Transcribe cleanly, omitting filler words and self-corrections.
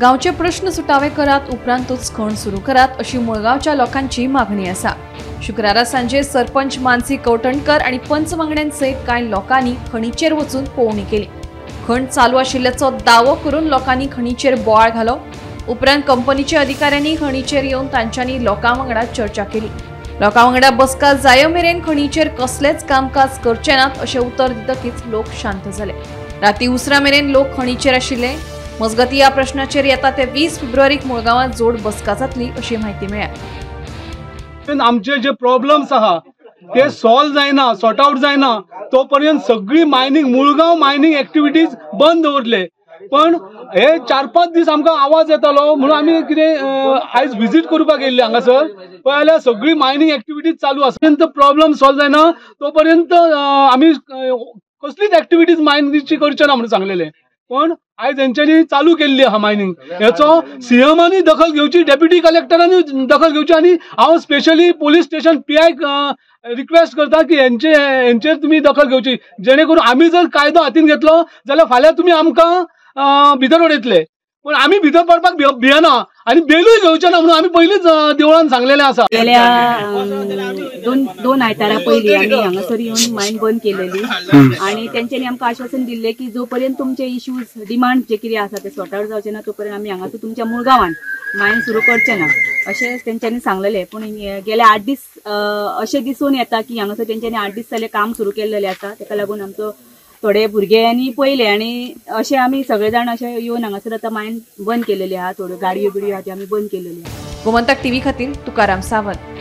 गांवचे प्रश्न सुटावे करात, उपरांतूच खण सुरू करात अशी मुळगांवच्या लोकांची मागणी आसा। शुक्रारा सांजे सरपंच मानसी कवठणकर आनी पंच वांगड्यांसयत कांय लोकांनी खणीचेर वचून पळोवणी केली। खण चालू आशिल्ल्याचो दावो करून लोकांनी खणीचेर बोवाळ घालो। उपरांत कंपनीच्या अधिकाऱ्यांनी खणीचेर येवन तांच्यांनी लोकां वांगडा चर्चा केली। लोकां वांगडा बसका जाय मेरेन खणीचेर कसलेच कामकाज करचे नात अशें उतर दितकीच लोक शांत जाले। राती उसरा मेरेन लोक खणीचेर आशिल्ले। मजगती ह्या प्रश्नाचेर येता ते 20 फेब्रुवारीक मुळगांवांत जोड बसका जातली अशी म्हायती मेळ्ळ्या। आमचे जे प्रॉब्लम्स आहा ते सॉल्व जायना, सॉर्ट आउट जायना तो पर्यंत सगळी मायनिंग मुळगांव मायनिंग एक्टिविटीज बंद दवरले। पण हे 4-5 दीस आमकां आवाज येतालो म्हणून आमी कितें आयज विजीट करपाक येयल्ले हांगासर, पळय जाल्यार सगळी मायनिंग एक्टिविटीज चालू आसा। पर्यंत प्रॉब्लम सॉल्व जायना तो पर्यंत आमी कसलीच एक्टिविटीज मायनिंगची करचे ना म्हणून सांगलेले। पण आयज हेंच्यांनी चालू केल्ली आहा मायनिंग, हेचो सीएमानी दखल घेवची, डेप्युटी कलेक्टरांनी दखल घेवची आनी हांव स्पेशली पोलीस स्टेशन पीआयक रिक्वेस्ट करता की हेंचेर तुमी दखल घेवची, जेणे करून आमी जर कायदो हातीन घेतलो जाल्यार फाल्यां तुमी आमकां भितर उडयतले। पण आमी भितर पडपाक भियना आनी बेलूय घेवचे ना म्हणून आमी पयलींच देवळान सांगलेलें आसा। गेल्या दोन आयतारा पयलीं आमी हांगासर येवन मायन बंद केलेली आनी तेंच्यांनी आमकां आश्वासन दिल्लें की जो पर्यंत तुमचे इश्यूज डिमांड जे कितें आसा ते सॉर्ट आउट जावचे ना तो पर्यंत आमी हांगासर तुमच्या मुळगांवान मायन सुरू करचे ना अशें तेंच्यांनी सांगलेलें। पूण गेले 8 दीस अशें दिसून येता की हांगासर तेंच्यांनी 8 दीस जाले काम सुरू केल्लेलें आसा। तेका लागून आमचो थोडे भुरग्यांनी पयले आनी अशें आमी सगळे जाण अशें येवन हांगासर आतां मायन बंद केलेली आहा, थोड्यो गाडयो बिडयो आहा त्यो आमी बंद केलेली आहा। गोमंतक टीव्ही खातीर तुकाराम सावंत।